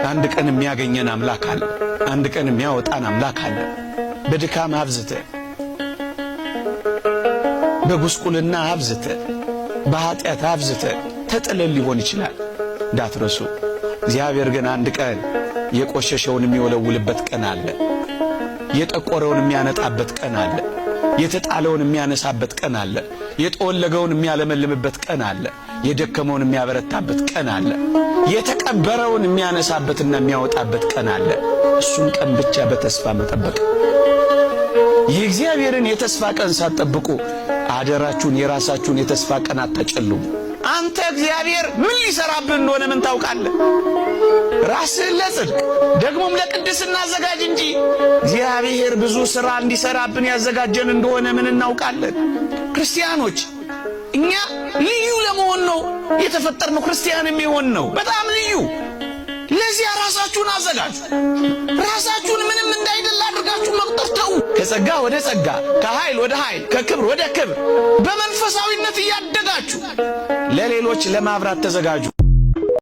አንድ ቀን የሚያገኘን አምላክ አለ። አንድ ቀን የሚያወጣን አምላክ አለ። በድካም አብዝተ፣ በጉስቁልና አብዝተ፣ በኃጢአት አብዝተ ተጥለን ሊሆን ይችላል፣ እንዳትረሱ። እግዚአብሔር ግን አንድ ቀን የቆሸሸውን የሚወለውልበት ቀን አለ። የጠቆረውን የሚያነጣበት ቀን አለ። የተጣለውን የሚያነሳበት ቀን አለ። የጠወለገውን የሚያለመልምበት ቀን አለ። የደከመውን የሚያበረታበት ቀን አለ። የተቀበረውን የሚያነሳበትና የሚያወጣበት ቀን አለ። እሱን ቀን ብቻ በተስፋ መጠበቅ። የእግዚአብሔርን የተስፋ ቀን ሳትጠብቁ አደራችሁን የራሳችሁን የተስፋ ቀን አታጨልሙ። አንተ እግዚአብሔር ምን ሊሰራብህ እንደሆነ ምን ታውቃለህ? ራስህን ለጽድቅ ደግሞም ለቅድስና አዘጋጅ እንጂ እግዚአብሔር ብዙ ሥራ እንዲሰራብን ያዘጋጀን እንደሆነ ምን እናውቃለን? ክርስቲያኖች እኛ ልዩ ለመሆን ነው የተፈጠርነው። ክርስቲያን የሚሆን ነው በጣም ልዩ። ለዚያ ራሳችሁን አዘጋጁ። ራሳችሁን ምንም እንዳይደል አድርጋችሁ መቁጠር ተዉ። ከጸጋ ወደ ጸጋ፣ ከኃይል ወደ ኃይል፣ ከክብር ወደ ክብር በመንፈሳዊነት እያደጋችሁ ለሌሎች ለማብራት ተዘጋጁ።